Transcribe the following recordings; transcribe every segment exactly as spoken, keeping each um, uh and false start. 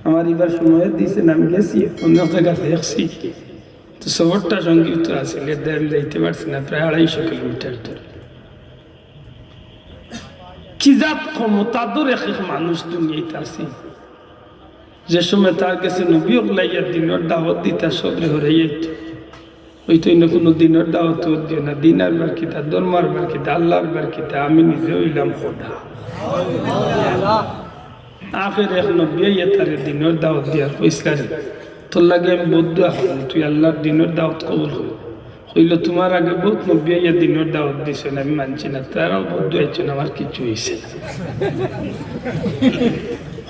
আমার ইবার সময় দিছে না, আমি গেছি অন্য জায়গা দেখছি। তো সফরটা সংক্ষিপ্ত আছিল, এর দায় আমি যাইতে পারছি না, প্রায় আড়াইশো কিলোমিটার দূর। কি জাত ক্ষমতাধর এক এক মানুষ দুনিয়াত আছে, যে সময় তার গেছে নবী অকল আইয়া দিনর দাওয়াত দিতা সবরে হরাইয়া দিত। ওই তো ইনো কোনো দিনর দাওয়াত দিও না, দিন আর বার কিতা, ধর্ম আর বার কিতা, আল্লাহর বার কিতা, আমি নিজে অইলাম খোদা। আখের এক নবী আইয়া তারে দিনর দাওয়াত দিয়ার কইছলা রে, তোর লাগি আমি বদদোয়া করমু, তুই আল্লাহর দিনর দাওয়াত কবুল কর। কইলো, তোমার আগে বহুত নবী আইয়া দিনর দাওয়াত দিছইন, আমি মানছি না, তারাও বদদোয়া দিছইন, আমার কিচ্ছু অইছে না।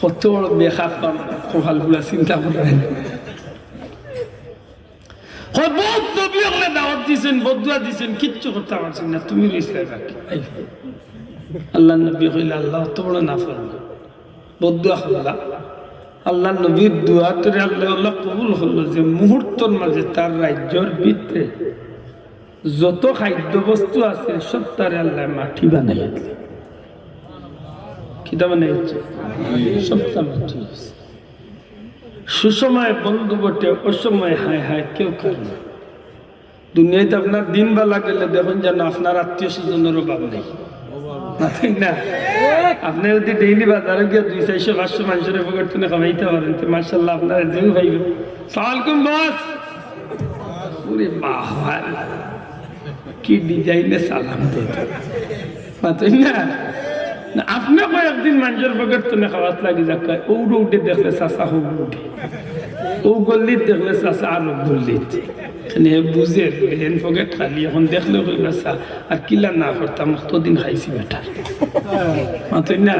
কত বড় বেখাপ্পা, কপাল পুড়া চিন্তা করইন। কয়, বহুত নবী অকলে দাওয়াত দিছইন, বদদোয়া দিছইন, কিচ্ছু করতা পারছইন না, তুমি রইছলায় বাকি। এই, আল্লাহর নবী কইলা, আল্লাহ অত বড় নাফরমান, বদদোয়া করলা। আল্লাহর নবীর দোয়াটারে আল্লাহ, আল্লাহ কবুল করলো, যে মুহূর্তর মাঝে তার রাজ্যর ভিতরে যত খাদ্যবস্তু আছে, সবটারে আল্লাহ মাটি বানাইয়া দিলা। কিতা বানাইয়া দিছে? সবটা মাটি অইছে। সুসময়ে বন্ধু বটে, অসময়ে হায় হায় কেউ কার না। দুনিয়াত আপনার দিন বালা গেলে দেখইন যেন আপনার আত্মীয় স্বজনের অভাব নাই। মাতইন না? আপনে যদি ডেইলি বাজারো গিয়া দুই চাইরশো পাঁচশো মানষর পকেট থনে কামাইতা পারেন, তে মাশাআল্লাহ আপনার যেউ পাইবো। সালাম আলাইকুম বস। ওরে বাবা, কি ডিজাইনে সালাম দেয়। মাতইন না? না, আপনে কয়েকদিন মানষর পকেট থনে খাওয়াত লাগি যাউক্কা, অউ রোডে দেখলে চাচা হউ রোডে, অউ গল্লিত দেখলে চাচা আরো গল্লিত। এখানে বুঝে, এন পকেট খালি, এখন দেখলে কইবা চা, আর কিলা না করতাম, কতদিন খাইছি বেটার। মাতইন না?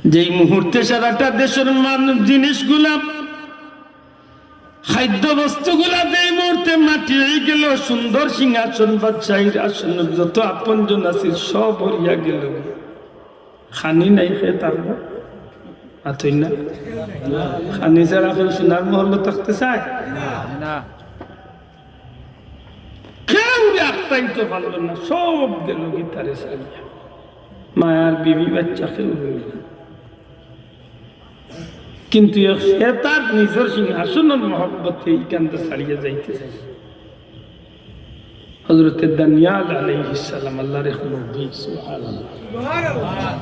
যেই মুহূর্তে সারাটা দেশর মানুষ জিনিসগুলা, খাদ্য বস্তুগুলা যেই মুহূর্তে মাটি অইগেল, সুন্দর সিংহাসন, বাদশাহীর আসন, যত আপনজন আছিল, সব হরিয়া গেল। খানি নাই, খেত আর না। মাতইন না? খানি ছাড়া কেউ সোনার মহল্লো থাকতে চায়? না। কেউরে আটকাইতে পারলো না, সব গেল গি তারে ছাড়িয়া। মায়ার বিবি বাচ্চা কেউ রইল না। কিন্তু এ-, সে তার নিজর সিংহাসনর মহব্বতে ইখানটা ছাড়িয়া যাইতে চায়। হযরতে দানিয়াল আলাইহিস সালাম আল্লাহর এক নবী, সুবহানাল্লাহ।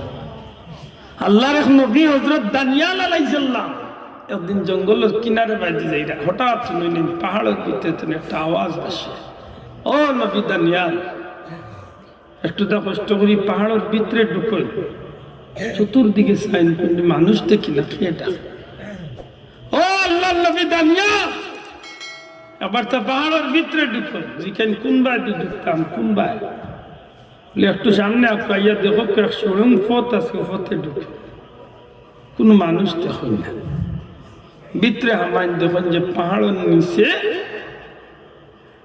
আল্লাহর এক নবী হযরত দানিয়াল আলাইহিস সালাম একদিন জঙ্গলর কিনারে বায়দি যাইরা, হঠাৎ হুনইন পাহাড়র ভিতরে থনে একটা আওয়াজ আসে, "ও নবী দানিয়াল, একটুতা কষ্ট করি পাহাড়র ভিতরে ঢুকইন।" চতুর্দিকে চাইন, কিন্তু মানুষ দেখইন না, কে ডাক? "ও আল্লাহর নবী দানিয়াল, একবারতা পাহাড়র ভিতরে ঢুকইন।" জিকাইন, "কুন বায়দি ঢুকতাম, কুন বায়?" বলে, "একটু সামনে আগাইয়া দেখো, এক সুড়ুং পথ আছে, অউ পথে ঢুকো।" কুনু মানুষ দেখইন না। ভিতরে হামাইন, দেখইন যে পাহাড়র নিচে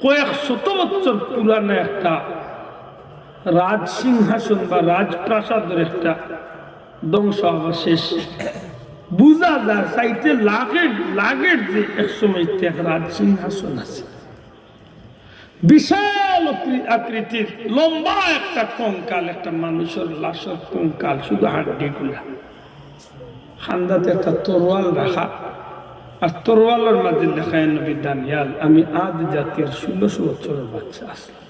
কয়েক শত বছর পুরানা একটা রাজসিংহাসন বা রাজপ্রাসাদর একটা ধ্বংস অবশেষ। বুঝা যায়, চাইতে লাগের, লাগের যে এক সময় ইতে এক রাজসিংহাসন আছে। বিশাল আকৃ-, আকৃতির লম্বা একটা কঙ্কাল, একটা মানুষর লাশর কঙ্কাল, শুধু হাড্ডিগুলা। কান্দাত একটা তরোয়াল রাখা, আর তরোয়ালর মাঝে লেখা, "এ নবী দানিয়াল, আমি আদ জাতির ষোলোশো বছরর বাচ্চা আছলাম।"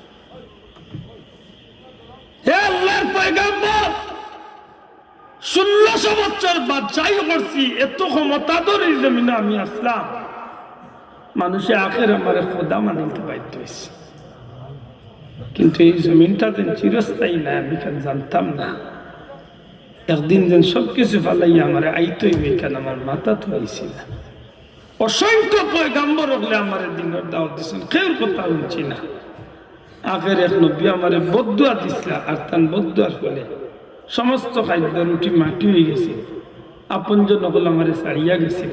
হে আল্লাহর পয়গম্বর, ষোলোশো বছর বাদশাহী করছি, এত ক্ষমতাধর ই জমিনো আমি আছলাম, মানুষে আখের আমারে খোদা মানিতে বাধ্য অইছে। কিন্তু এই জমিনটা যেন চিরস্থায়ী নায়, আমি ইখান জানতাম না। একদিন যেন সব কিছু ফালাইয়া আমারে আইতে অইবো, ইখান আমার মাথাত আইছিল না। অসংখ্য পয়গাম্বর অকলে আমারে দিনর দাওয়াত দিছইন, কেউর কথা হুনছি না। আখের এক নবী আমারে বদদোয়া দিছলা, আর তান বদদোয়ার ফলে সমস্ত খাদ্য রুটি মাটি অইগেছে। আপনজন অকল আমারে ছাড়িয়া গেছে।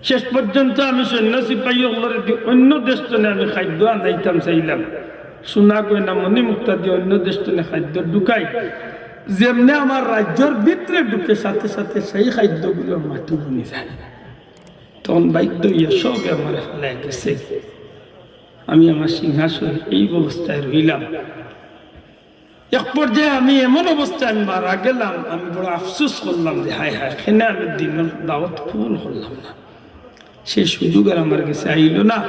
শেষ পর্যন্ত আমি সৈন্য সিপাহী অকলরে দি অইন্য দেশ থনে আমি খাদ্য আনাইতাম চাইলাম। সোনা গয়না মণি মুক্তা দি অইন্য দেশ থনে খাদ্য ঢুকাই, যেমনে আমার রাজ্যর ভিতরে ঢুকে সাথে সাথে সেই খাদ্যগুলো মাটি বনি যায়। তখন বাধ্য অইয়া সবে আমারে ফালাইয়া গেছে। আমি আমার সিংহাসনে এই অবস্থায় রইলাম। এক পর্যায়ে আমি এমন অবস্থায় আমি মারা গেলাম, আমি বড় আফসোস করলাম যে হায় হায়, কেনে আমি দিনর দাওয়াত কবুল করলাম না, সে সুযোগ আর আমার গেছে আইল না।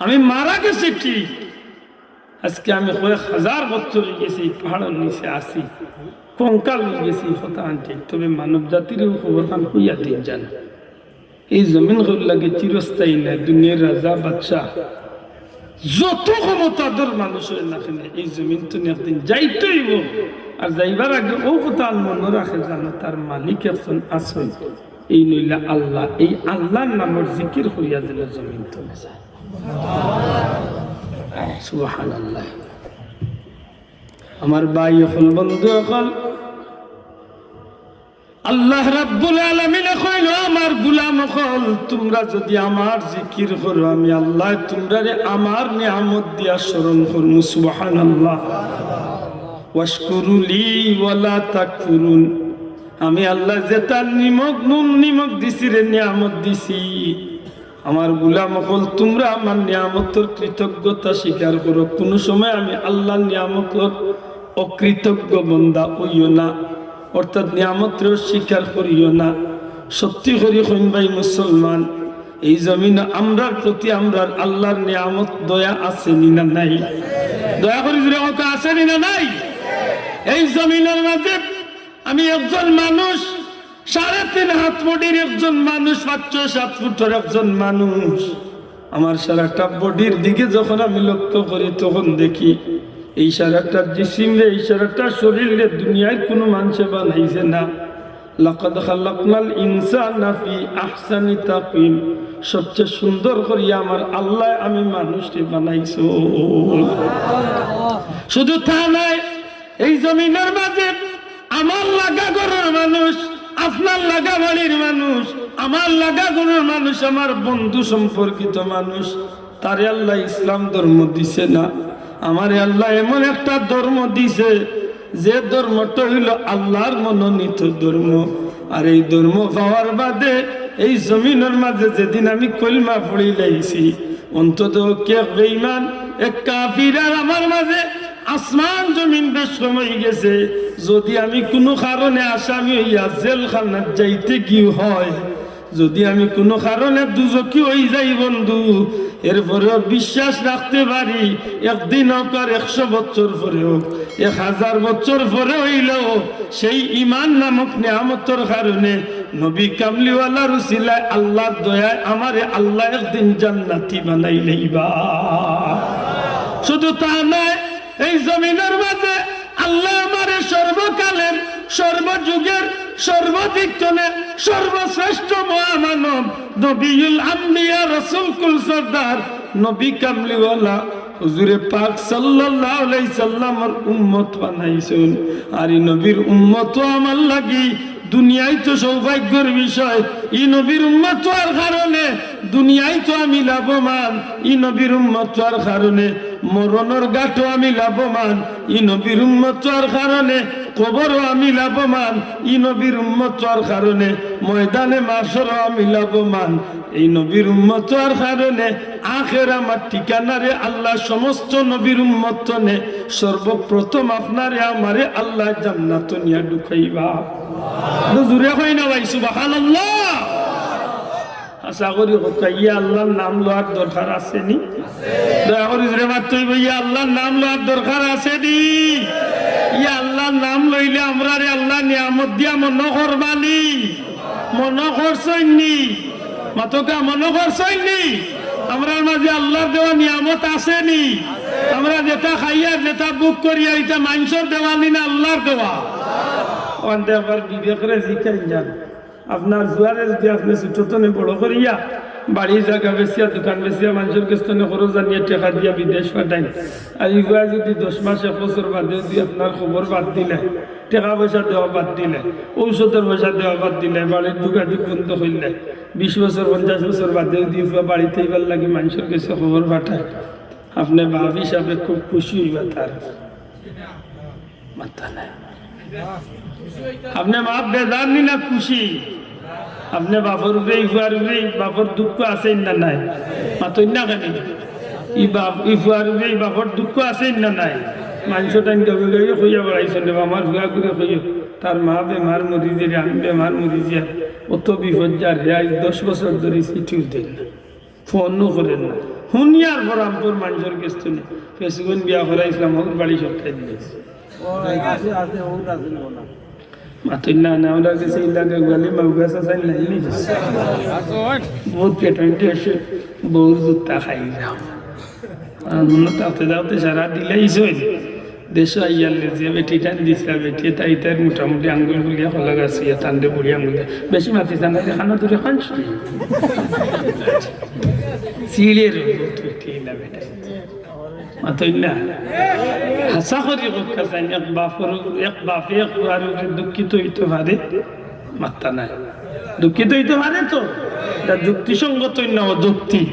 আমি মারা গেছি ঠিক, আজকে আমি কয়েক হাজার বছর অই গেছে এই পাহাড়র নিচে আছি, কঙ্কাল অই গেছি, কথা আনতে, তবে মানব জাতির খবর খান কইয়া দিন জান। এই জমিন হল লাগে চিরস্থায়ী না, দুনিয়ার রাজা বাদশাহ যত ক্ষমতাধর মানুষ অয় না কেনে, এই জমিন তো একদিন যাইতে অইব। আর যাইবার আগে অউ কথা মনো রাখে জানো, তার মালিক একজন আছইন, এই নইলা আল্লাহ। এই আল্লাহর নামর জিকির করিয়া যেন জমিন তনে যায়। সুবহানাল্লাহ। আমার ভাই অকল, বন্ধু অকল, আল্লাহ রাব্বুল আলামিনে কইল, "আমার গোলাম অকল, তুমরা যুদি আমার জিকির করো, আমি আল্লায় তুমরারে আমার নিয়ামত দিয়া স্মরণ করমু।" সুবহানাল্লাহ। "ওয়াশকুরু লি ওয়ালা তাকফুরুন।" আমি আল্লায় যেতা নিমক, নুন নিমক দিছি রে, নিয়ামত দিছি, আমার গোলাম অকল, তুমরা আমার নিয়ামতর কৃতজ্ঞতা স্বীকার করো। কুনু সময় আমি আল্লাহর নিয়ামতর অকৃতজ্ঞ বন্দা অইও না, অর্থাৎ নিয়ামতরে অস্বীকার করিও না। সত্যি করি কইন ভাই মুসলমান, এই জমিনো আমরার প্রতি আমরার আল্লাহর নিয়ামত দয়া আছে নি না নাই? দয়া করি জুরে কউক্কা, আছে নি না নাই? এই জমিনর মাঝে আমি একজন মানুষ, সাড়ে তিন হাত বডির একজন মানুষ, পাঁচ ছয় সাত ফুটর একজন মানুষ। আমার সারাটা বডির দিকে যখন আমি লক্ষ্য করি, তখন দেখি এই সারাটা জিসিমরে, এই সারাটা শরীররে দুনিয়ার কুনু মানষে বানাইছে না। লাকাদ খালাকনাল ইনসানা ফি আহসানি তাকওয়িম। সবচেয়ে সুন্দর করিয়া আমার আল্লায় আমি মানুষরে বানাইছইন। শুধু তা নায়, এই জমিনর মাঝে আমার লাগা ঘরর মানুষ, আপনার লাগা বাড়ির মানুষ, আমার লাগা ঘরর মানুষ, আমার বন্ধু সম্পর্কিত মানুষ, তারে আল্লায় ইসলাম ধর্ম দিছে না। আমারে আল্লায় এমন একটা ধর্ম দিছে, যে ধর্মটা অইলো আল্লাহর মনোনীত ধর্ম। আর এই ধর্ম পাওয়ার বাদে এই জমিনর মাঝে যেদিন আমি কলমা পড়িলাইছি, অন্তত কে বেঈমান, এক কাফির আর আমার মাঝে আসমান জমিন বেশ কম অই গেছে। যুদি আমি কুনু কারণে আসামি অইয়া জেলখানাত যাইতে গিয়া হয়, যুদি আমি কুনু কারণে দুজখি অই যাই বন্ধু, এরপরেও বিশ্বাস রাখতে পারি, একদিন অউক আর একশো বছর পরে অউক, এক হাজার বছর পরে অইলেও, সেই ঈমান নামক নিয়ামতর কারণে নবী কামলিওয়ালার উসিলায় আল্লাহর দয়ায় আমারে আল্লায় একদিন জান্নাতি বানাইলাইবা। শুধু তা নায়, এই জমিনর মাঝে আল্লায় আমারে সর্বকালের, সর্বযুগের, সর্বদিক তনে সর্বশ্রেষ্ঠ মহামানব, নবিয়ুল আম্বিয়া, রসুল কুল সর্দার, নবী কামলিওয়ালা, হুজুরে পাক সাল্লাল্লাহু আলাইহি সাল্লামর উম্মত বানাইছইন। আর ই নবীর উম্মত অওয়া আমার লাগি দুনিয়াত তো সৌভাগ্যর বিষয়। ই নবীর উম্মত অওয়ার কারণে দুনিয়াত তো আমি লাভবান, ই নবীর উম্মত অওয়ার কারণে মরণর ঘাটো আমি লাভবান, ই নবীর উম্মত অওয়ার কারণে কবরও আমি লাভবান, ই নবীর উম্মত অওয়ার কারণে ময়দানে মাশরও আমি লাভবান। এই নবীর উম্মত অওয়ার কারণে আখের আমার ঠিকানারে আল্লায় সমস্ত নবীর উম্মত তনে সর্বপ্রথম আপনারে আমারে আল্লায় জান্নাতো নিয়া ঢুকাইবা। তো জুরে কই না ভাই, সুবহানাল্লাহ। আশা করি কউক্কা, ইয়া আল্লাহর নাম লওয়ার দরকার আছে নি? দয়া করি জুরে মাততে অইবো, ইয়া আল্লাহর নাম লওয়ার দরকার আছে নি? ইয়া আল্লাহর নাম লইলে আমরারে আল্লায় নিয়ামত দিয়া মনো করবা নি? মনো করছইন নি? মাতউক্কা, মনো করছইন নি? আমরার মাঝে আল্লাহর দেওয়া নিয়ামত আছে নি? আমরা যেটা খাইয়ার, যেটা ভোগ করিয়ার, ইটা মানষর দেওয়া নি না আল্লাহর দেওয়া? অখন দেখবার বিবেকরে জিকাইন যান। আপনার ফুয়ারে যুদি আপনে ছোট তনে বড় করিয়া, বাড়ি জাগা বেচিয়া, দোকান বেচিয়া, মানষর গেছ তনে খরচ আনিয়া টেকা দিয়া বিদেশ পাঠাইন, আর ই ফুয়া যুদি দশ মাস, এক বছর বাদে যুদি আপনার খবর বাদ দিলে, টেকা পয়সা দেওয়া বাদ দিলে, ঔষধর পয়সা দেওয়া বাদ দিলে, বাড়ির যোগাযোগ বন্ধ করিলে, বিশ বছর, পঞ্চাশ বছর বাদে যুদি ই ফুয়া বাড়িত আইবার লাগি মানষর গেছে খবর পাঠায়, আপনে বাপ হিসাবে খুব খুশি অইবা তার? মাথা নাই। আপনে বাপ বেজার নি না খুশি? আপনে বাপর উপরে, ই ফুয়ার উপরে, ই বাপর দুঃখ আছে না নাই? মাতইন না কেনে? ই বাপ, ই ফুয়ার উপরে, ই বাপর দুঃখ আছে না নাই? মানষর টাইম গাবে গাবে কইয়া বেড়াইছইন রে, আমার ফুয়া ঘুরে কইও, তার মা বেমার মরি যে রে, আমি বেমার মরি যে, অত বিপদ যার রে, আইজ দশ বছর ধরি চিঠিও দেইন না, ফোনও করের না। হুনিয়ার পর আমরার মানষর গেছ থনে, ফেসুগন বিয়া করাইছলাম, ওর বাড়ি সব খাই দিলাইছে। মাতইন না, না, আমরার গেছে ইলা গাউগালি মাউগা চাচাইন নাই নি? বহুত পেটইন্টে আছে, বউর জুতা খাই যাও। আর মনে তাতে তাতে সারা দিলাইছইন। দেশো আইয়ার লে যে বেটি টান দিছলা, বেটি তাই তার মোটামুটি আঙ্গুল গুলিয়া খোলা গেছে, ইয়া তান্ডে বুড়ি আঙ্গুল দিয়া। বেশি মাতিস না, নাইলে খানা দূরে খান ছুটি। সিলের বহুত বেটি ইলা বেটা। মাতইন না। হাছা করি কউক্কা চাইন, এক বাপর, এক বাপে এক ফুয়ার উপরে দুঃখিত অইতো পারে? মাত্তা নাই। দুঃখিত অইতো পারে তো? ইটা যুক্তিসঙ্গত না অযুক্তি?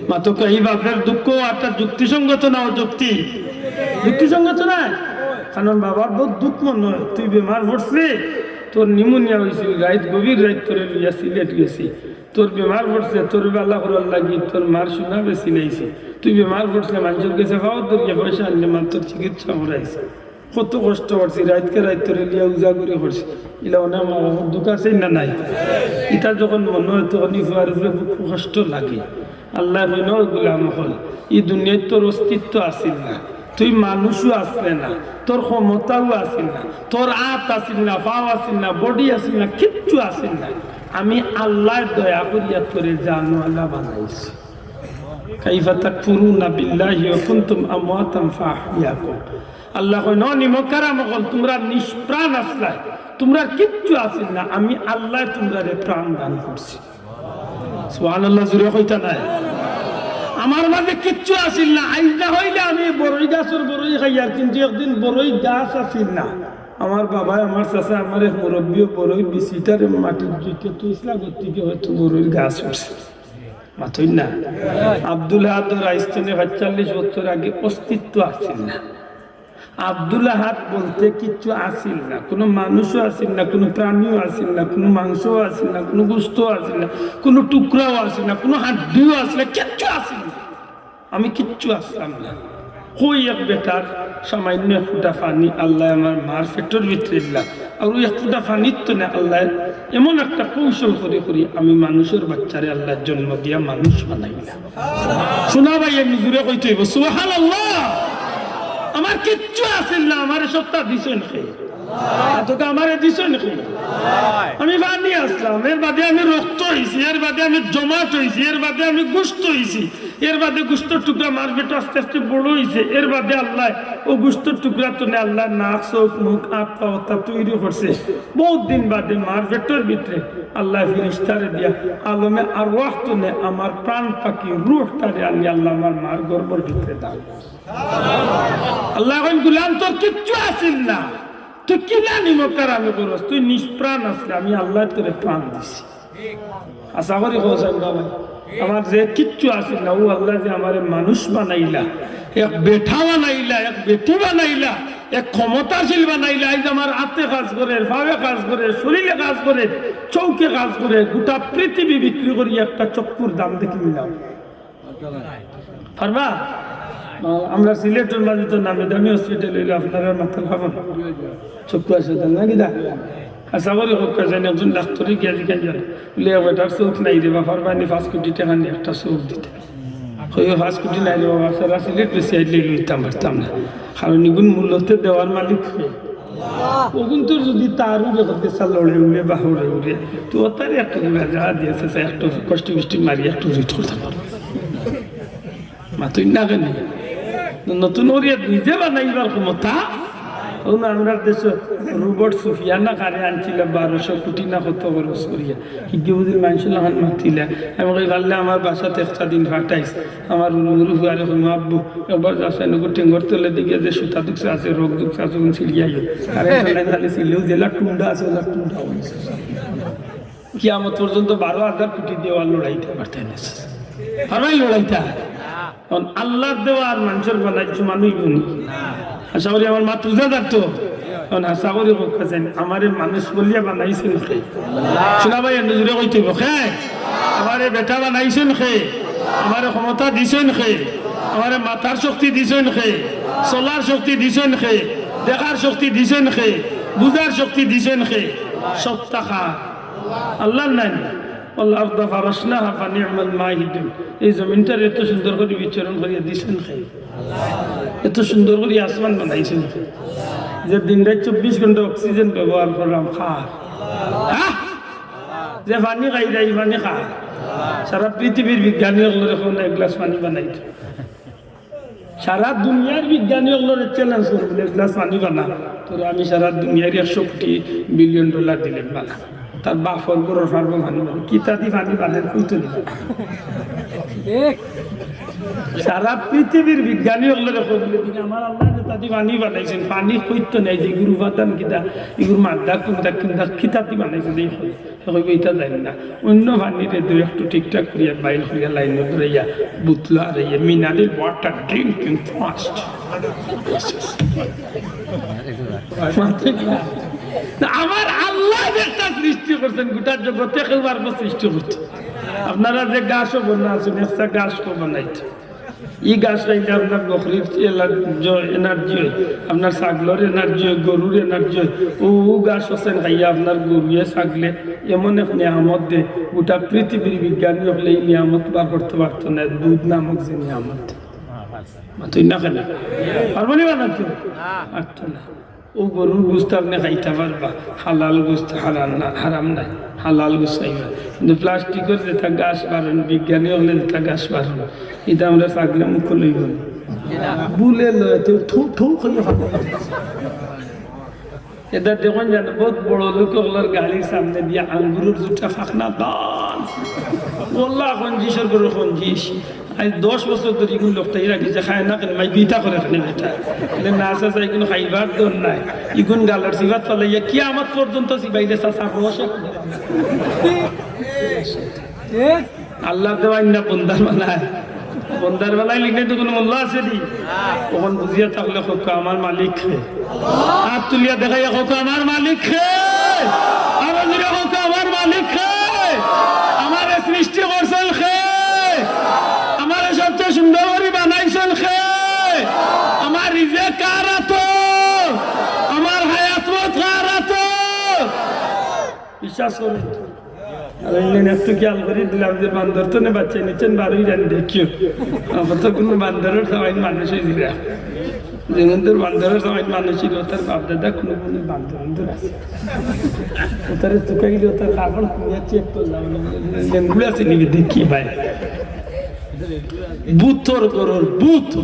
মাতউক্কা, ই বাপর দুঃখ অটা যুক্তিসঙ্গত না অযুক্তি? যুক্তিসঙ্গত না? কারণ বাবার বহুত দুঃখ মনো অয়, তুই বেমার পড়ছরে, তোর নিউমোনিয়া অইছে, রাইত গভীর রাইত তোরে লইয়া সিলেট গেছি, তোর বেমার পড়ছে, তোর বালা করার লাগি তোর মার সোনা বেচিলাইছে। তুই বেমার পড়ছরে, মানষর গেছে পাও ধরিয়া পয়সা আনলে মার তোর চিকিৎসা করাইছে। কত কষ্ট করছি, রাইতকে রাইত তোরে লিয়া উজা করি করছি। ইলা অনেক মা বাবার দুঃখ আছে না নাই? ইতা যখন মনো অয় তখন ই ফুয়ার উপরে বুক কষ্ট লাগে। আল্লায় কইন, "ও গোলাম অকল, ই দুনিয়াত তোর অস্তিত্ব আছিল না, তুই মানুষও আছলে না, তোর ক্ষমতাও আছিল না, তোর আত আছিল না, পাও আছিল না, বডি আছিল না, কিচ্ছু আছিল না। আমি আল্লায় দয়া করিয়া তোরে জানওয়ালা বানাইছি।" কাইফা তাকফুরুনা বিল্লাহি ওয়া কুনতুম আমওয়াতান ফাআহইয়াকুম। আল্লায় কইন, "ও নিমকহারাম অকল, তুমরা নিষ্প্রাণ আছলায়, তুমরার কিচ্ছু আছিল না, আমি আল্লায় তুমরারে প্রাণ দান করছি।" সুবহানাল্লাহ, জোরে কইতা নায়? আমার মাঝে কিচ্ছু আছিল না, আইজ না অইলে আমি বড়ই গাছর বড়ই খাইয়ার, কিন্তু একদিন বড়ই গাছ আছিল না। আমার বাবায়, আমার চাচায়, আমার এক মুরব্বিয়ে বড়ই বিচিটারে মাটিত জুইতে থইছলা, গতিকে হয়তো বড়ইর গাছ উঠছে। মাতইন না। আব্দুল আহাদর আইজ থনে পাঁচচল্লিশ বছর আগে অস্তিত্ব আছিল না। আব্দুল আহাদ বলতে কিচ্ছু আছিল না, কুনু মানুষও আছিল না, কুনু প্রাণীও আছিল না, কুনু মাংসও আছিল না, কুনু গোস্তও আছিল না, কুনু টুকরাও আছিল না, কুনু হাড্ডিও আছিল না, কিচ্ছু আছিল না। আমি কিচ্ছু আছলাম না। কই এক বেটার সামান্য এক ফুটা পানি আল্লায় আমার মার পেটর ভিতরে দিলা, আর ওই এক ফুটা পানির তনে আল্লায় এমন একটা কৌশল করি করি আমি মানুষর বাচ্চারে আল্লায় জন্ম দিয়া মানুষ বানাইলা। সোনা ভাই, আমি জোরে কইতে অইবো, সুবহানাল্লাহ। আমার কিচ্ছু আছিল না, আমারে সবটা দিছইন কে? আর তোকে আমারে দিছইন কে? আমি পানি আছলাম, এর বাদে আমি রক্ত অইছি, এর বাদে আমি জমাট অইছি, এর বাদে আমি গোস্ত অইছি, এর বাদে গোস্তর টুকরা মার পেটো আস্তে আস্তে বড় অইছে, এর বাদে আল্লায় ও গোস্তর টুকরা তনে আল্লায় নাক, চউখ, মুখ, আত, পা অতা তৈরি করছে। বহুত দিন বাদে মার পেটর ভিতরে আল্লায় ফিরিস্তারে দিয়া আলমে আরওয়াহ তনে আমার প্রাণ পাখি রুহটারে আনি আল্লায় আমার মার গর্ভর ভিতরে দান করছে। আল্লায় কইন, "গোলাম, তোর কিচ্ছু আছিল না, তুই কিলা নিমকহারামি করস? তুই নিষ্প্রাণ আছলে, আমি আল্লায় তোরে প্রাণ দিছি।" আশা করি কও চাইন বাবা, আমার যে কিচ্ছু আছিল না, ও আল্লায় যে আমারে মানুষ বানাইলা, এক বেটা বানাইলা, এক বেটি বানাইলা, এক ক্ষমতাশীল বানাইলা। আইজ আমার আতে কাজ করের, পাওয়ে কাজ করের, শরীরে কাজ করের, চউখে কাজ করের, গোটা পৃথিবী বিক্রি করি একটা চক্ষুর দাম দেখি মিলাও। পারবা? আমরা সিলেটর মাঝে তো নামি দামি হসপিটাল অইলে আপনারা মাথা খাবেন। চক্ষু আছে তো নাকি দা? আশা করি কউক্কা চাইন একজন ডাক্তারে গিয়া জিকাইন যান। বলে, "এ বেটার চউখ নাই রে বা, পারবা নি পাঁচ কোটি টেকা নিয়া একটা চউখ দিতা?" কইবো, "পাঁচ কোটি নাই রে বাবা, সারা সিলেট বেশি আইলে লইতাম পারতাম না।" কারণ ইগুন মূলত দেওয়ার মালিক কে? ওগুন তো যদি তার উড়ে করতে চা লড়ে উড়ে বা উড়ে উড়ে, তো তার একটু গুলা যা দিয়েছে, একটু কষ্ট মিষ্টি মারি একটু রুট করতাম পারবো। মাতইন না কেনে? নতুন করিয়া নিজে বানাইবার ক্ষমতা। ও না, আমরার দেশো রোবট সুফিয়ানা কারে আনছিল বারোশো কোটি না কত খরচ করিয়া। হিগে বুঝির মানষর লাখান মাতিলা। আমি কই, "পারলে আমার বাসাত একটা দিন পাঠাইস।" আমার হুরু হুরু ফুয়ারে কইমু, "আব্বু, একবার যাস না, নগর টেঙ্গর তলে দিকে যে সুতা দুকসা আছে, রোগ দুকসা আছে, ওগুন ছিড়িয়া আইও।" আর একটা লাইন খালি ছিলেও যেলা টুন্ডা আছে, ওলা টুন্ডা অইছে। কিয়ামত পর্যন্ত বারো হাজার কোটি দেওয়ার লড়াইতে পারতে না। পারবাই লড়াইতা? এখন আল্লাহর দেওয়া আর মানষর বানাইছে মানুষ বনি। আশা করি আমার মাত বুঝা যার তো। এখন আশা করি কউক্কা চাইন, আমারে মানুষ বলিয়া বানাইছইন কে? সোনা ভাই, এন্ডু জুরে কইতে অইবো, কে? আমারে বেটা বানাইছইন কে? আমারে ক্ষমতা দিছইন কে? আমারে মাতার শক্তি দিছইন কে, চলার শক্তি দিছইন কে, দেখার শক্তি দিছইন কে, বুঝার শক্তি দিছইন কে? সবটা কার? আল্লার নায় নি? "ওয়াল আরদা ফারাশনাহা ফানি'মাল মাহিদুন।" এই জমিনটারে এত সুন্দর করি বিচরণ করিয়া দিছইন কে? এত সুন্দর করি আসমান বানাইছইন কে? যে দিন রাইত চব্বিশ ঘন্টা অক্সিজেন ব্যবহার কররাম, কার? হ্যাঁ? যে পানি খাইরায়, ই পানি কার? সারা পৃথিবীর বিজ্ঞানী অকলরে কও না এক গ্লাস পানি বানাইতো। সারা দুনিয়ার বিজ্ঞানী অকলরে চ্যালেঞ্জ করো, এক গ্লাস পানি বানা। তোরে আমি সারা দুনিয়ার একশো কোটি বিলিয়ন ডলার দিলাম, বানা। তার বাপর ঘরর পারবো পানি বানাইতো? কিতাদি পানি বানাইতো, কইতো নি? সারা পৃথিবীর বিজ্ঞানী অকলরে কও, "আমার আল্লায় যেতাদি পানি বানাইছইন, পানি কইতো নাই, যে ইগুর উপাদান কিতা, ইগুর মাদ্দা কুনটা, কুনটা, কিতাদি বানাইছইন, এই কই।" হে কইবো, "ইতা জানি না।" অইন্য পানিরে দুই একটু ঠিকঠাক করিয়া বাইর করিয়া লাইনো ধরাইয়া বুতলো আর ইয়ে mineral water drinking fast। না, আমার আল্লায় যে একটা সৃষ্টি করছইন, গোটা জগতে কেউ পারবো সৃষ্টি করতে। আপনারা যে গাছও বানাইছইন, একটা গাছ কেউ বানাইতো? ই গাছ খাইলে আপনার বকরির এলার-, জ-, এনার্জি অয়, আপনার ছাগলর এনার্জি অয়, গরুর এনার্জি অয়। ও, ও গাছ হোসেন খাইয়া আপনার গরুয়ে ছাগলে এমন এক নিয়ামত দে, গোটা পৃথিবীর বিজ্ঞানী অকলে ই নিয়ামত বার করতে পারতো না, দুধ নামক যে নিয়ামত। মাতইন না কেনে? পারবো নি বানাইতে? পারতো না। ও গরুর গোস্ত আপনে খাইতা পারবা, হালাল গোস্ত হারাম না, হারাম নায়, হালাল গোস্ত খাইবা। কিন্তু প্লাস্টিকর যেটা গাছ বারইন, বিজ্ঞানী অকলে যেটা গাছ বারইন, ইটা আমরা ছাগলে মুখো লইবো নি? বুলে লয়, তো থু, থু করিয়া ফালাই। ইটা দেখইন জানো, বউত বড় লোক অকলর গাড়ির সামনে দিয়া আঙ্গুরর জুটা ফাকনা দান। ওয়াল্লা, কঞ্জিসর ঘরর কঞ্জিস। আইজ দশ বছর ধরি ইগুন লোকটাই রাখি যে খায় না কেনে, মাই বিতা করে কেনে বেটা। বলে, "না চাচা, ইগুন খাইবার দর নাই। ইগুন গালর চিবাত ফালাইয়া কিয়ামত পর্যন্ত চিবাইলে চাচা রস এক।" আল্লার দেওয়াইন না বন্দার বানায়। বন্দার বানাইলে ইখানো তো কুনু মূল্য আছে নি? অখন বুঝিয়া থাকলে কউক্কা, "আমার মালিক কে।" হাত তুলিয়া দেখাইয়া কউক্কা, "আমার মালিক কে।" আরো জোরে কউক্কা, "আমার মালিক কে।" আমারে সৃষ্টি করছইন কে? আমারে সবচেয়ে সুন্দর করি বানাইছইন কে? আমার রিজেক কার আতো? আমার হায়াত মউত কার আতো? বিশ্বাস করইন। আর অইন্য একটু খেয়াল করি দিলাম যে বান্দর তো নে বাচ্চা নিচ্ছেন বারোই জানি দেখিও। আমার তো কুনু বান্দরর সমান মানুষ অইছিল। যেমন তোর বান্দরর সমান মানুষ ছিল, তার বাপ দাদা কুনু কুনু বান্দর বান্দর আছে। ও তারে তুকাইলে, ও তার কাপড় খুলিয়া চেক করলাম। লেঙ্গুড়া আছে নিবি দেখি ভাই। বুতর ঘরর বুত।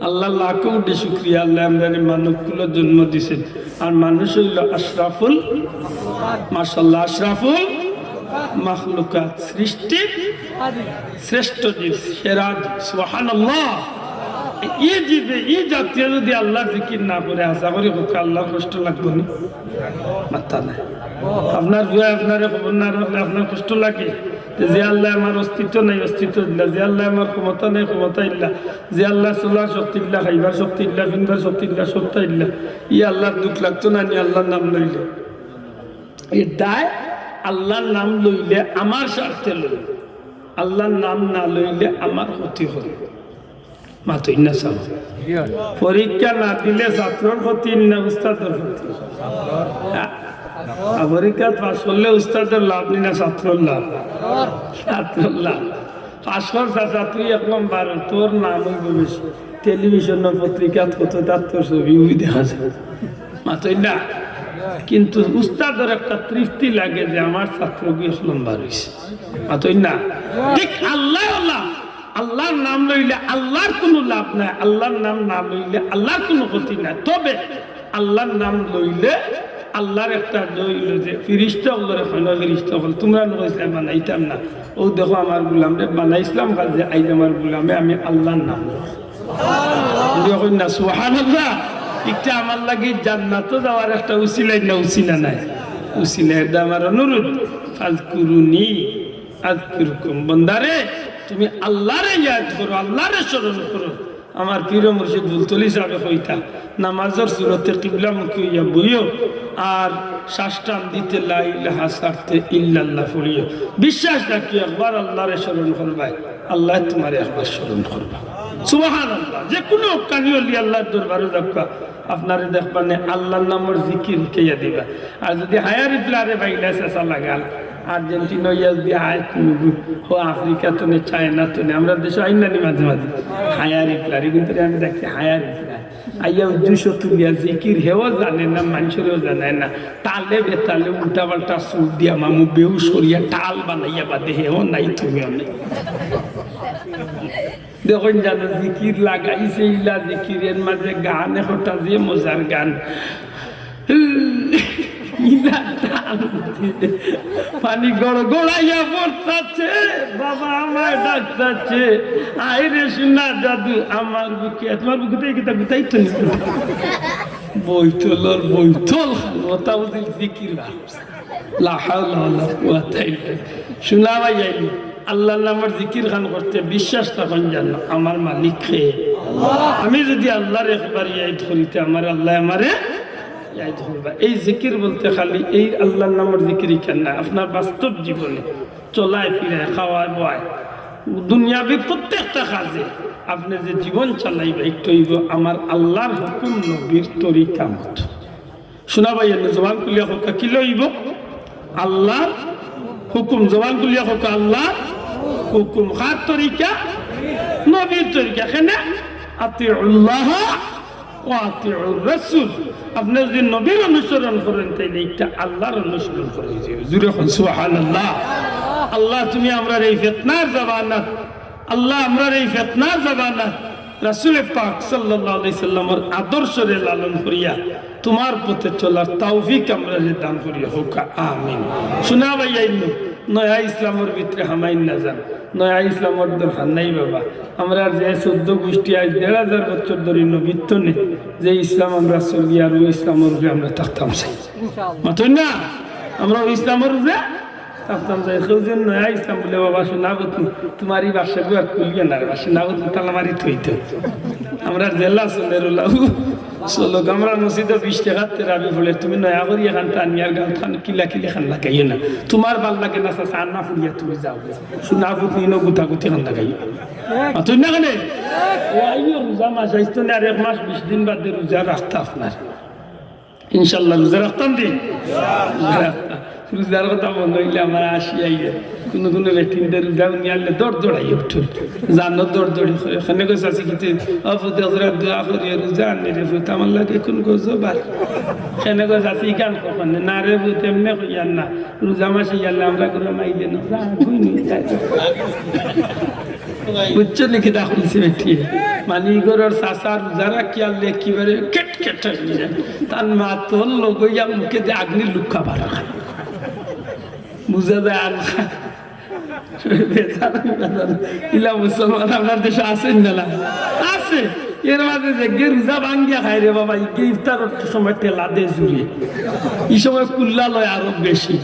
আল্লার লাখো কোটি শুকরিয়া, আল্লায় আমরারে মানব কুলো জন্ম দিছইন। আর মানুষ অইলো আশরাফুল, মাশাআল্লাহ, আশরাফুল মাখলুকাত, সৃষ্টির শ্রেষ্ঠ জীব, সেরা জীব। সুবহানাল্লাহ। ই জীবে, ই জাতিয়ে যদি আল্লার জিকির না করে, আশা করি কউক্কা আল্লার কষ্ট লাগবো নি? মাত্তা নাই। আপনার পুয়ায় আপনারে খবর না রাখলে আপনার কষ্ট লাগে? যে আল্লায় আমার অস্তিত্ব নাই, অস্তিত্ব দিলা, যে আল্লায় আমার ক্ষমতা নাই, ক্ষমতা দিলা, যে আল্লায় চলার শক্তি দিলা, খাইবার শক্তি দিলা, ফিনবার শক্তি দিলা, সবতা দিলা, ই আল্লার দুখ লাগতো না নি আল্লার নাম লইলে? এর দায় আল্লার নাম লইলে আমার স্বার্থে লইলে, আল্লার নাম না লইলে আমার ক্ষতি অয়। মাতইন না সাব। পরীক্ষা না দিলে ছাত্রর ক্ষতি না উস্তাদর ক্ষতি? আর পরীক্ষাত পাস করলে উস্তাদর লাভ নি না ছাত্রর লাভ? ছাত্রর লাভ। পাস কর চাচা, তুই এক নম্বর, তোর নাম অইবো বেশি। টেলিভিশন না পত্রিকাত কত তার তোর ছবি উবি দেখা যায়। মাতইন না। কিন্তু উস্তাদর একটা তৃপ্তি লাগে যে আমার ছাত্রগু এক নম্বর অইছে। মাতইন না। ঠিক আল্লায় আল্লাহ, আল্লার নাম লইলে আল্লার কুনু লাভ নাই, আল্লার নাম না লইলে আল্লার কুনু ক্ষতি নাই। তবে আল্লার নাম লইলে আল্লার একটা দয় অইলো যে ফিরিস্তা অকলরে কইন, ফিরিস্তা অকল, তুমরা নু কইছলায় বানাইতাম না, অউ দেখো আমার গুলামরে বানাইছলাম, কাজে আইজ আমার গুলামে আমি আল্লার নাম লই। জোরে কইন না, সুবহানাল্লাহ। ইটা আমার লাগি জান্নাতো যাওয়ার একটা উসিলা না উসিলা নায়? উসিলা। এর দায় আমার অনুরোধ, ফাজকুরুনি আযকুরকুম। বন্দারে, তুমি আল্লারে ইয়াদ করো, আল্লারে স্মরণ করো, আমার পীর মুর্শিদ ফুলতলি সাহেবে কইতা, নামাজর সুরতে কিবলামুখী অইয়া বইও, আর শ্বাস টান দিতে লা ইলাহা, ছাড়তে ইল্লাল্লাহ পড়িও। বিশ্বাস রাখিও, একবার আল্লাহরে স্মরণ করবায়, আল্লায় তুমারে একবার স্মরণ করবা। সুবহানাল্লাহ। যে কুনু হক্কানি অলি আল্লাহর দরবারো যাউক্কা, আপনারে দেখবা নে আল্লাহর নামর জিকির হিকাইয়া দিবা। আর যুদি হায়ার ইফলারে বাইলা চেঁচা লাগাল, আর্জেন্টিনা অইয়া যুদি আয় কুনু, ও আফ্রিকা তনে, চায়না তনে, আমরার দেশো আইন না নি মাঝে মাঝে হায়ার ইফলার, কিন্তু আমি দেখি হায়ার ইফলার। আইয়া উজ্জু শতুলিয়া জিকির, হেও জানে না, মানষরেও জানায় না। তালে বেতালে উল্টা পাল্টা সুর দিয়া মামু বেহুশ করিয়া টাল বানাইয়া বাদে, হেও নাই, তুমিও নাই। দেখইন জানো, জিকির লাগাইছে, ইলা জিকির, এর মাঝে গান একটা যে মজার গান। ইলা টান দিয়ে পানি গড়গড়াইয়া পড়তাছে, বাবা আমায় ডাকতাছে, আয় রে সোনা জাদু আমার বুকে। তুমার বুকে তো এই কিতা গুতাই তো নি। বইতলর বইতল, ওটা বুঝি জিকির গান। লা হাওলা ওয়ালা কুওয়াতা ইল্লা বিল্লাহ। সোনা ভাইয়াইন, আল্লাহর নামর জিকির খান করতে বিশ্বাস তখন জানো, আমার মালিক কে? আমি যুদি আল্লাহরে একবার ইয়াদ করি তে আমার আল্লায় আমারে ইয়াদ করবা। এই জিকির বলতে খালি এই আল্লাহর নামর জিকিরই কেন না, আপনার বাস্তব জীবনে চলায় ফিরায়, খাওয়ায় বওয়ায়, দুনিয়াবি প্রত্যেকটা কাজে আপনে যে জীবন চালাইবা, একটু অইবো আমার আল্লাহর হুকুম, নবীর তরিকা মতো। সোনা ভাইয়াইন, জবান খুলিয়া কউক্কা, কিলা অইবো? আল্লাহর হুকুম। জবান খুলিয়া কউক্কা, আল্লাহর হুকুম। কার তরিকা? নবীর তরিকা। কেনে? আতিউল্লাহ ওয়া আতিউর রাসূল। আপনে যুদি নবীর অনুসরণ করইন, তাইলে ইটা আল্লাহর অনুসরণ করা অইযিবো। জুরে কউক্কা সুবহানাল্লাহ। আল্লাহ, তুমি আমরার এই ফিতনার জামানাত, আল্লাহ, আমরার এই ফিতনার জামানাত রাসূলে পাক সাল্লাল্লাহু আলাইহি সাল্লামর আদর্শরে লালন করিয়া তুমার পথে চলার তৌফিক আমরারে দান করিও, কউক্কা আমিন। সোনা ভাইয়াইন, নয়া ইসলামর ভিতরে হামাইন না যান, নয়া ইসলামর দরকার নাই বাবা। আমরার যে চৌদ্দ গুষ্টি আইজ দেড় হাজার বছর ধরি নবীত্ব নে, যে ইসলাম আমরা চলি আর অউ ইসলামর উপরে আমরা থাকতাম চাই। মাতইন না, আমরা অউ ইসলামর উপরে থাকতাম চাই। কেউ যেন নয়া ইসলাম বুলে, বাবা সোনা পুত, তুমার ই বাসা ঘর খুলিও না রে, বাসা সোনা পুত, তালা মারি থইতো। আমরার জেলা চলে রুলাউ। চলো, আমরার মসজিদো বিশ টেকার তেরাবি পড়ে, তুমি নয়া করি এখান তানিয়ার গান খান কিলা কিলি খান লাগাইও না। তুমার ভালা লাগে না চাচা, আন্না ফুরিয়া তুমি যাও। সোনা পুত নিনো গুতাগুতি খান লাগাইও। আর তুই না কেনে? ও আইও রোজা মাস আইতো না, আর এক মাস বিশ দিন বাদে রোজা রাখতা আপনার। ইনশাআল্লাহ রোজা রাখতাম দি। রোজা রাখতাম। রোজার কথা মনো অইলে আমার হাসি আইয়ে। কুনু কুনু বেটিন্তে রোজা উনি আনলে দড় দড়াই উঠে। জানো দড় দড়ি করে। কেনে গো চাচি কিতা? ও পুত, এগুলা দোয়া করিও, রোজা আনলে রে পুত, আমার লাগে কুন গজব আর। কেনে গো চাচি, ই গান কখন? না রে পুত, এমনে কইয়ার না। রোজা মাসে ইয়াল্লা আমরা করে মাইলে না। যা, কই নি, যা। বুঝছো নি কিতা কইছে বেটি? মানে, ই ঘরর চাচা রোজা রাখিয়া আনলে একেবারে কেট কেট অইয়া যায়। তান মাতর লগে ইয়া মুখে যে আগ্নির লুক্কা বার অয়। বুঝা যায় আর। ইলা মুসলমান আমরার দেশো আছে না? না? আছে। এর মাঝে যেগিয়ে রোজা ভাঙ্গিয়া খায় রে বাবা, ইগিয়ে ইফতারর সময় ঠেলা দে জুড়ে। ই সময় কুল্লা লয় আরো বেশি।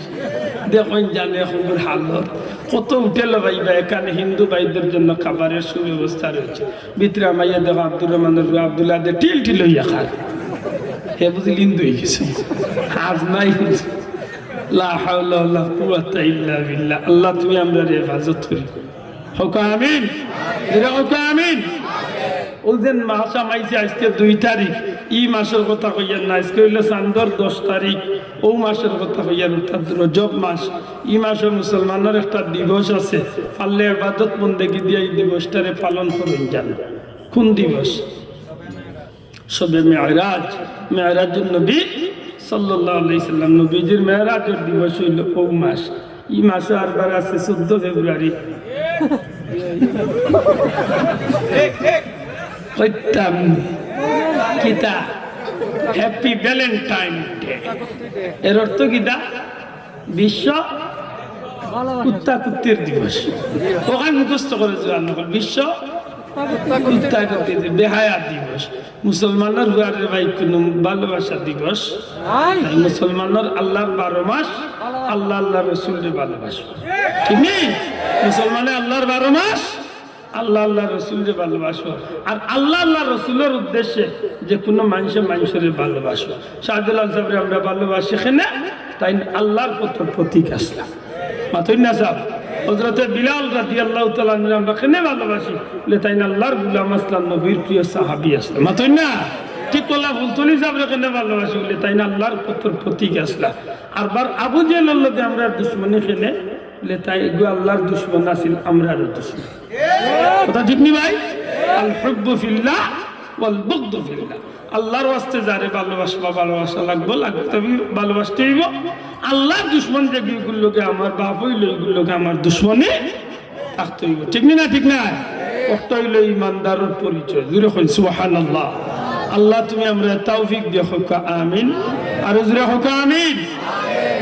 দেখইন জানে অখন হালত। কত হোটেল ভাই বা, এখানে হিন্দু ভাইদের জন্য খাবারের সুব্যবস্থা রয়েছে। ভিতরে হামাইয়া দেখো আব্দুর রহমানর পুয়া আব্দুল্লাহ দে টিল টিল অইয়া খার। হে বুঝি হিন্দু অইগেছে। আজ নাই। লা হাওলা ওয়ালা কুওয়াতা ইল্লা বিল্লাহ। আল্লাহ, তুমি আমরারে হেফাজত করি। কউক্কা আমিন। জোরে কউক্কা আমিন। অউ যে মাস হামাইছে আইজকে দুই তারিখ, ই মাসর কথা কইয়ার না, আইজকে অইলো চান্দর দশ তারিখ, অউ মাসর কথা কইয়ার, অর্থাৎ রজব মাস। ই মাসো মুসলমানর একটা দিবস আছে, পারলে ইবাদত বন্দেগি দিয়া ই দিবসটারে পালন করইন জানো। কুন দিবস? শবে মেরাজ, মেরাজুন নবী সাল্লাল্লাহু আলাইহি সাল্লাম, নবীজির মেরাজর দিবস অইলো অউ মাস। ই মাসো আরবার আছে চৌদ্দ ফেব্রুয়ারি। কইতাম কিতা? Happy Valentine Day। এর অর্থ কিতা? বিশ্ব কুত্তা কুত্তির দিবস। অখান মুখস্থ করে জোয়ান অকল। বিশ্ব কুত্তা কুত্তির দি-, বেহায়া দিবস। মুসলমানর পুয়ারে ভাই কুনু ভালোবাসা দিবস নাই। মুসলমানর আল্লাহর বারো মাস, আল্লাহ আল্লাহর রসুলরে ভালোবাসা। ঠিক নি? মুসলমানে আল্লাহর বারো মাস, আল্লাহ, আল্লাহর রসুলরে ভালোবাসো, আর আল্লাহ, আল্লাহর রসুলর উদ্দেশ্যে যে কুনু মানষে মানষরে ভালোবাসো। শাহজালাল সাবরে আমরা ভালোবাসি কেনে, তাইন আল্লাহর পথর প্রতীক আছলা। মাতইন না সাব? হযরতে বিলাল রাদিয়াল্লাহু তাআলা আনহুরে আমরা কেনে ভালোবাসি? বলে তাইন আল্লাহর গোলাম আছলা, নবীর প্রিয় সাহাবী আছলা। মাতইন না? ঠিক কলা ফুলতলি সাবরে কেনে ভালোবাসি? বলে তাইন আল্লাহর পথর প্রতীক আছলা। আর বার আবু জেহেলর লগে আমরার দুশমনি কেনে? বলে তাইন এগু আল্লাহর দুশমন আছিল, আমরারও দুশমন। কথা ঠিক নি ভাই? আল হুব্বু ফিল্লাহ ওয়াল বুগদু ফিল্লাহ। আল্লাহর ওয়াস্তে যারে ভালোবাসবা, ভালোবাসা লাগবো, লাগতে অইবো, ভালোবাসতে অইবো। আল্লাহর দুশমন যেগুর লগে আমার বাপ অইলো, ইগুর লগে আমার দুশমনি থাকতে অইবো। ঠিক নি না? ঠিক না? অটা অইলো ইমানদারর পরিচয়। জোরে কইন সুবহানাল্লাহ। আল্লাহ তুমি আমরারে তৌফিক দিও, কউক্কা আমিন। আরো জোরে কউক্কা আমিন।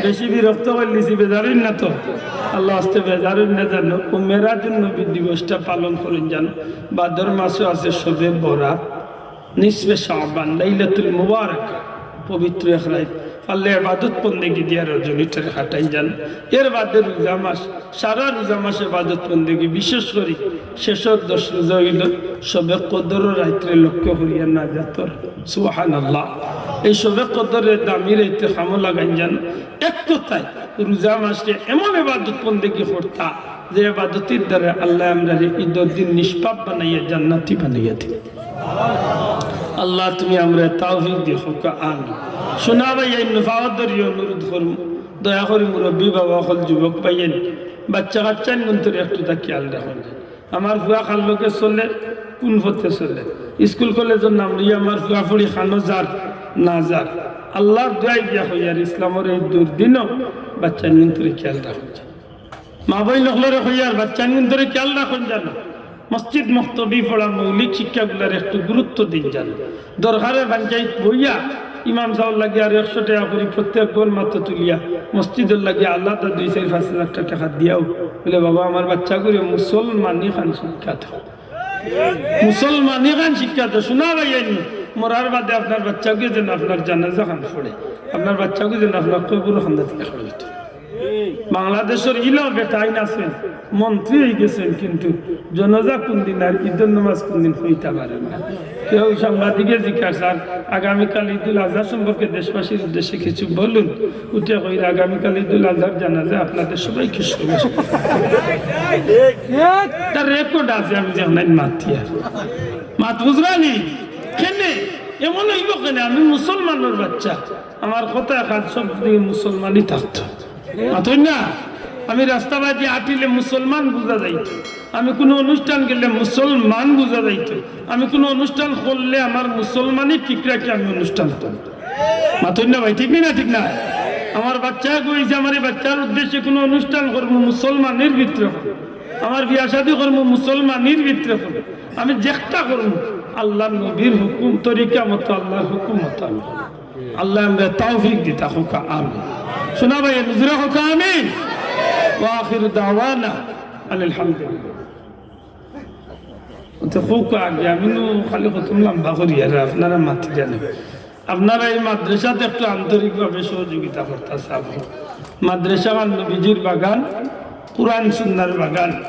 বেশি বিরক্ত করিলিছি, বেজার অইন না তো? আল্লাহর ওয়াস্তে বেজার অইন না জানো। ও মেরাজুন নবী দিবসটা পালন করইন জানো। ভাদর মাসো আছে শবে বরাত, নিসফে শাবান, লাইলাতুল মুবারাকা, পবিত্র এক রাইত। পারলে ইবাদত বন্দেগি দিয়া রজনীটারে কাটাইন জানো। এর বাদে রোজা মাস, সারা রোজা মাস ইবাদত বন্দেগি, বিশেষ করি শেষর দশ রোজা অইলো শবে কদরর রাইতরে লক্ষ্য করিয়া নাজাতর। সুবহানাল্লাহ। এই শবে কদরর দামি রাইতে কামো লাগাইন জানো। এক কথায়, রোজা মাসে এমন ইবাদত বন্দেগি করতা, যে ইবাদতর দ্বারা আল্লায় আমরারে ইদর দিন নিষ্পাপ বানাইয়া জান্নাতি বানাইয়া দিন। আল্লাহ তুমি আমরারে তৌফিক দিও, কউক্কা আমিন। সোনা ভাইয়াইন, পাও ধরিয়া অনুরোধ করমু, দয়া করি মুরব্বি বাবা অকল, যুবক ভাইয়াইন, বাচ্চা কাচ্চাইন গুনতরে একটুতা খিয়াল রাখইন। আমার ফুয়া কার লগে চলে, কুন পথে চলে? স্কুল কলেজর নাম লইয়া আমার ফুয়া ফুড়ি কানো যার না যার, আল্লাহর দোয়াই দিয়া কইয়ার, ইসলামর এই দুর্দিনো বাচ্চাইন গুনতরে খিয়াল রাখইন। মা বইন অকলরে কইয়ার, বাচ্চাইন গুনতরে খিয়াল রাখইন জানো। মসজিদ মক্তবি পড়া মৌলিক শিক্ষাগুলার একটু গুরুত্ব দিন জানো। দরকারে পঞ্চায়েত বইয়া ইমাম সাবর লাগি আর একশো টেকা করি প্রত্যেক ঘর মাত্র তুলিয়া মসজিদর লাগি আলাদা দুই চাইর পাঁচ হাজার টেকা দিয়াও বলে, "বাবা, আমার বাচ্চাগুরে মুসলমানি খান শিক্ষা দেও, মুসলমানি খান শিক্ষা দেও।" সোনা ভাইয়াইন, মরার বাদে আপনার বাচ্চাগুয়ে যেন আপনার জানাজা খান পড়ে, আপনার বাচ্চাগুয়ে যেন আপনার কবর খান্দা থেকে পড়ে। বাংলাদেশর ইলা বেটাইন আছইন, মন্ত্রী অইগেছইন, কিন্তু জানাজা কুনদিন আর ইদর নামাজ কুনদিন কইতা পারইন না। কেউ সাংবাদিকে জিজ্ঞাসা, "স্যার, আগামীকাল ঈদুল আজহা সম্পর্কে দেশবাসীর উদ্দেশ্যে কিছু বলুন।" উঠিয়া কইরা, "আগামীকাল ঈদুল আজহার জানাজা, আপনাদের সবাইকে শুভেচ্ছা।" তার রেকর্ড আছে, আমি জানাই মাতিয়ার। মাত বুঝরা নি? কেনে? এমন অইবো কেনে? আমি মুসলমানর বাচ্চা, আমার কথা কাজ সব দিকে মুসলমানি থাকতো। মাতইন না? আমি রাস্তাবাদি আটিলে মুসলমান বুঝা যাইতো, আমি কুনু অনুষ্ঠান গেলে মুসলমান বুঝা যাইতো, আমি কুনু অনুষ্ঠান করলে আমার মুসলমানি ঠিক রাখি আমি অনুষ্ঠান করমু। মাতইন না ভাই, ঠিক নি না? ঠিক না? আমার বাচ্চায় কইছে, আমার এই বাচ্চার উদ্দেশ্যে কুনু অনুষ্ঠান করমু মুসলমানির ভিতরে করমু, আমার বিয়া শাদি করমু মুসলমানির ভিতরে করমু, আমি যেকটা করমু আল্লাহর নবীর হুকুম তরিকা মতো, আল্লাহর হুকুম মতো আমি করমু। আল্লায় আমরারে তৌফিক দিতা, কউক্কা আমিন। সোনা ভাইয়াইন, জোরে কউক্কা আমিন। ওয়া আখিরু দাওয়ানা আনিল হামদুলিল্লাহ। অতে কউক্কা আগে, আমি নু খালি কত লম্বা করি আর আপনারা মাতি জানেন। আপনারা এই মাদ্রাসাত একটু আন্তরিকভাবে সহযোগিতা করতা চাইমু। মাদ্রাসা খান নবীজির বাগান, কোরআন সুন্নাহর বাগান।